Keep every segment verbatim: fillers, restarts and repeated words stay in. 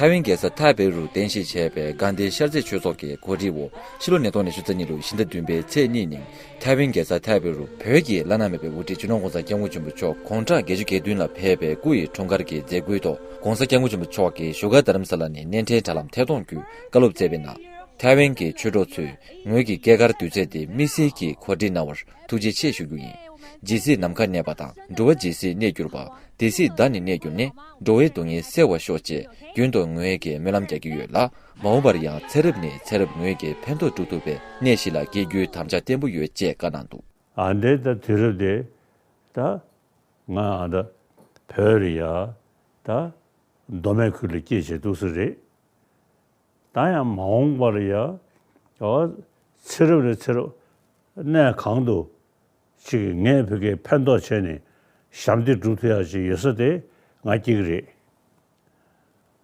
ཐའེ་ཝན་རྒྱལ་ས་ཐའེ་པེ་རུ་རྟེན་གཞི་བྱས་པའི་དགའ་ལྡན་ཤར་རྩེ་ཆོས་ཚོགས་ཀྱི་གོ་སྒྲིག་འོག་ཕྱི་ལོ་ཉིས་སྟོང་ཉི་ཤུ་རྩ་གཉིས་ལོའི་ཕྱི་ཟླ་བདུན་པའི་ཚེས་གཉིས་ཉིན་ཐའེ་ཝན་རྒྱལ་ས་ཐའེ་པེ་རུ་བོད་ཀྱི་བླ་ན་མེད་པའི་དབུ་ཁྲིད་སྤྱི་ནོར་༸གོང་ས་༸སྐྱབས་མགོན་ཆེན་པོ་མཆོག་དགུང་གྲངས་བརྒྱད་ཅུ་གྱ་བདུན་ལ་ཕེབས་པའི་སྐུ་ཡི་འཁྲུངས་སྐར་གྱི་མཛད་སྒོའི་ཐོག་༸གོང་ས་༸སྐྱབས་མགོན་ཆེན་པོ་མཆོག་གིས་བཞུགས་སྒར་རྡ་རམ་ས་ལ་ནས་སྣེ་འདྲེན་དྲ་ལམ་ཐད་གཏོང་བརྒྱུད་བཀའ་སློབ་སྩལ་བའི་ནང་། ཐའེ་ཝན་གྱི་ཆོས་གྲོགས་ཚོས་ངོས་ཀྱི་སྐྱེས་སྐར་དུས་ཚོད་དེ་དམིགས་བསལ་གྱིས་གོ་སྒྲིག་གནང་བར་ཐུགས་རྗེ་ཆེ་ཞུ་རྒྱུ་ཡིན། ཇི་སྲིད་ནམ་མཁའ་གནས་པ་དང་འགྲོ་བ་ཇི་སྲིད་གནས་གྱུར་པ། དེ་སྲིད་བདག་ནི་གནས་གྱུར་ནས། འགྲོ་བའི་སྡུག་བསྔལ་སེལ་བར་ཤོག་ཅེས་རྒྱུན་དུ་ངོས་ཀྱིས་སྨོན་ལམ་རྒྱག་གི་ཡོད་ལ། མ་འོངས་པར་ཡང་ཚེ་རབས་ནས་ཚེ་རབས་ངོས་ཀྱི་ཕན་ཐོགས་སྒྲུབ་ཐུབ་པའི་གནས་ཤིག་ལ་སྐྱེ་རྒྱུའི་དམ་བཅའ་བརྟན་པོ་ཡོད་ཅེས་བཀའ་གནང་འདུག། ཨ་འདྲའི་ད་དུས་རབས་དེ་ད་ང་ཨ་ད་བོད་རེད་ཡ། ད་མདོ་སྨད་ཁུལ་ལ་སྐྱེས་བྱས་འདུག་སེ་རེད། ད་ཡང་མ་འོངས་པར་ཡ། ཨོ། ཚེ་རབས་ནས་ཚེ་རབས་གནས་གང་དུ་ཅིག་ངས་བོད་སྐད་ཕན་ཐོགས་བྱས་ནས་ཞབས་འདེགས་སྒྲུབ་ཐུབ་ཡ་ཅིག་ཡོད་ས་དེ་ང་སྐྱེ་གི་རེད།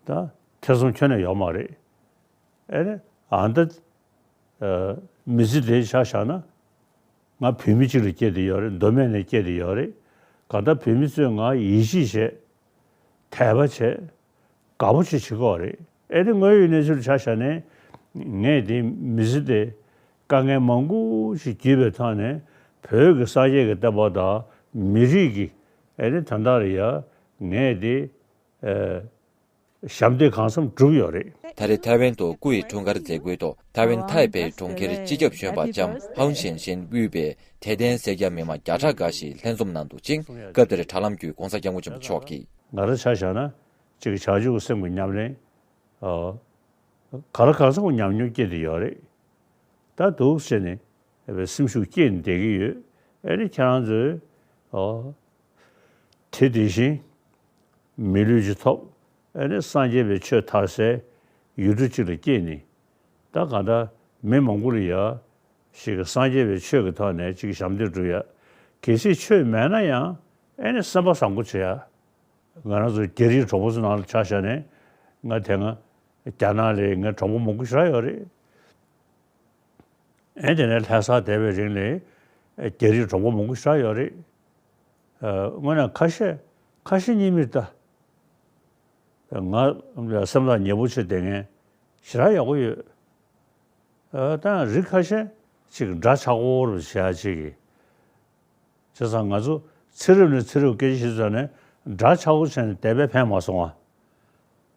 ད་ཐེ་ཚོམ་ཁྱོན་ནས་ཡོད་མ་རེད། ཨེ་རེད། ཨ་ད་མི་ཚེ་དེ་ཆ་བཞག་ན་ང་བོད་མི་གཅིག་ལ་སྐྱེས་བསྡད་ཡོད་རེད། མདོ་སྨད་ནས་སྐྱེས་བསྡད་ཡོད་རེད། གང་ལྟར་བོད་མི་ཚོས་ང་ཡིད་ཆེས་བྱས། དད་པ་བྱས། དགའ་པོ་ཅིག་བྱེད་ཀྱི་ཡོད་རེད། ཨེ་རེད། དངོས་ཡོད་གནས་ཚུལ་ཆ་བཞག་ནས་ངས་དེ་མི་ཚེ་དེ་དཀའ་ངལ་མང་པོ་ཞིག་བརྒྱུད་པའི་ཐོག་ནས་བོད་ཀྱི་སངས་རྒྱས་ཀྱི་བསྟན་པ་དང་མི་རིགས་ཀྱི་ཨེ་རེད། དོན་དག་ལ་ཡ་ངས་དེ་ཨེ་ཞབས་འདེགས་གང་འཚམ་བསྒྲུབས་ཡོད་རེད། ད་རེས་ཐའེ་ཝན་དུ་སྐུ་ཡི་འཁྲུངས་སྐར་མཛད་སྒོའི་ཐོག་ཐའེ་ཝན་ཐའེ་པེ་གྲོང་ཁྱེར་སྤྱི་ཁྱབ་གཞོན་པ་ལྕམ་ཧའུ་ཞན་ཞན་དབུས་པའི་དད་ལྡན་སེར་སྐྱ་མི་མང་བརྒྱ་ཕྲག་འགའ་ཞིག་ལྷན་འཛོམས་གནང་འདུག་ཅིང་། སྐབས་དེར་དྲ་ལམ་བརྒྱུད་༸གོང་ས་༸སྐྱབས་མགོན་ཆེན་པོ་མཆོག་གིས། ང་རང་ཆ་བཞག་ན་ཅིག་བྱང་ཆུབ་སེམས་ཀྱི་ཉམས་ལེན། ཨ། ག་ལ་གང་འཚམ་ཉམས་མྱོང་སྐྱེས་བསྡད་ཡོད་རེད། ད་འདུག་བྱས་ནས་སེམས་ཤུགས་སྐྱེས་ནས་བསྡད་ཀྱི་ཡོད། ཨེ་ནི་ཁྱེད་རང་ཚོས། ཨོ། དེ་དེ་བཞིན་མི་ལུས་ཅིག་ཐོབ། ཨེ་ནི་སངས་རྒྱས་པའི་ཆོས་དར་སའི་ཡུལ་གྲུ་ཅིག་ལ་སྐྱེས་ནས། ད་གང་ལྟར་མི་མང་པོ་ལ་ཡ་ཞིག་གི་སངས་རྒྱས་པའི་ཆོས་ཀྱི་ཐོག་ནས་ཅིག་ཞབས་འདེགས་སྒྲུབ་ཡ། གལ་སྲིད་ཆོས་མེད་ན་ཡང་ཨེ་ནི་སེམས་པ་བཟང་པོ་བྱེད་ཡ། ང་རང་ཚོ་རྒྱ་རིགས་གྲོགས་པོ་ཚོ་ནང་ལ་ཆ་བཞག་ནས་ང་དེ་སྔ་རྒྱ་ནག་ལ་ངའི་གྲོགས་པོ་མང་པོ་ཞེ་དྲག་ཡོད་རེད། ཨེ་དེ་ནས་ལྷ་སར་བསྡད་པའི་རིང་ལ་རྒྱ་རིགས་གྲོགས་པོ་མང་པོ་ཞེ་དྲག་ཡོད་རེད། ཨ། དངོས་གནས་ཁ་ཤས་ཁ་ཤས་གཉིས་མིན་ད། ང་སེམས་ཐག་ཉེ་པོ་བྱས་བསྡད་མཁན་ཞེ་དྲག་ཡག་པོ་ཡོད། ཨ། ད་ཡང་རིགས་ཁ་ཤས་ཅིག་འདྲ་ཆགས་པོ་རུ་བྱེད་ཡ་ཅིག་གིས། བྱས་ཙང་ང་ཚོ་ཚེ་རབས་ནས་ཚེ་རབས་སྐད་ཆ་བཤད་ཙང་ནས་འདྲ་ཆགས་པོ་བྱས་ནས་བསྡད་པས་ཕན་མ་སོང་ང་།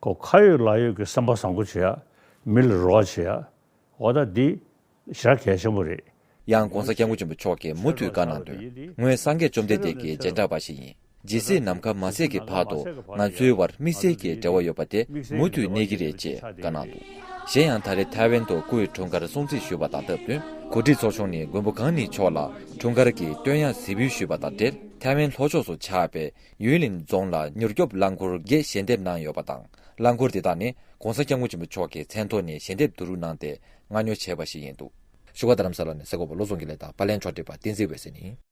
ཁོ་ཁ་ཡོད་ལག་ཡོད་ཀྱི་སེམས་པ་བཟང་པོ་བྱེད་ཡ། མི་ལ་རོགས་བྱེད་ཡ། འོ་ད་འདི་ཞེ་དྲག་གལ་ཆེན་པོ་རེད། ཡང་༸གོང་ས་༸སྐྱབས་མགོན་ཆེན་པོ་མཆོག་གིས་མུ་མཐུད་བཀའ་གནང་དོན། ངོས་སངས་རྒྱས་བཅོམ་ལྡན་འདས་ཀྱི་སྦྱིན་གྲྭ་པ་ཞིག་ཡིན། ཇི་སྲིད་ནམ་མཁའ་མ་ཟད་ཀྱི་བར་དུ་ང་ཚོའི་བར་དམིགས་བསལ་གྱི་འབྲེལ་བ་ཡོད་པ་དེ་མུ་མཐུད་གནས་ཀྱི་རེད་ཅེས་བཀའ་གནང་འདུག། གཞན་ཡང་ད་རེས་ཐའེ་ཝན་དུ་སྐུ་ཡི་འཁྲུངས་སྐར་སྲུང་བརྩི་ཞུས་པ་དང་སྟབས་བསྟུན། གོ་སྒྲིག་ཚོགས་ཆུང་ནས་མགོན་པོ་གང་ཉིད་མཆོག་ལ་འཁྲུངས་སྐར་གྱི་བསྟོད་དབྱངས་གཟིགས་འབུལ་ཞུས་པ་དང་འབྲེལ། ཐའེ་ཝན་ལྷོ་ཕྱོགས་སུ་ཆགས་པའི་ཡུན་ལིན་རྫོང་ལ་མྱུར་སྐྱོབ་རླངས་འཁོར་བརྒྱད་ཞལ་འདེབས་གནང་ཡོད་པ་དང་། རླངས་འཁོར་དེ་དག་ནི་༸གོང་ས་༸སྐྱབས་མགོན་ཆེན་པོ་མཆོག་གི་མཚན་ཐོག་ནས་ཞལ་འདེབས་བསྡུ་རུབ་གནང་སྟེ་མངགས་ཉོ་བྱས་པ་ཞིག་ཡིན་འདུག། བཞུགས་སྒར་རྡ་རམ་ས་ལ་ནས་གསར་འགོད་པ་བློ་བཟང་དགེ་ལེགས་དང་པར་ལེན་ཕྱོགས་སྒྲིག་པ་བསྟན་འཛིན་འོད་ཟེར་ཡིན།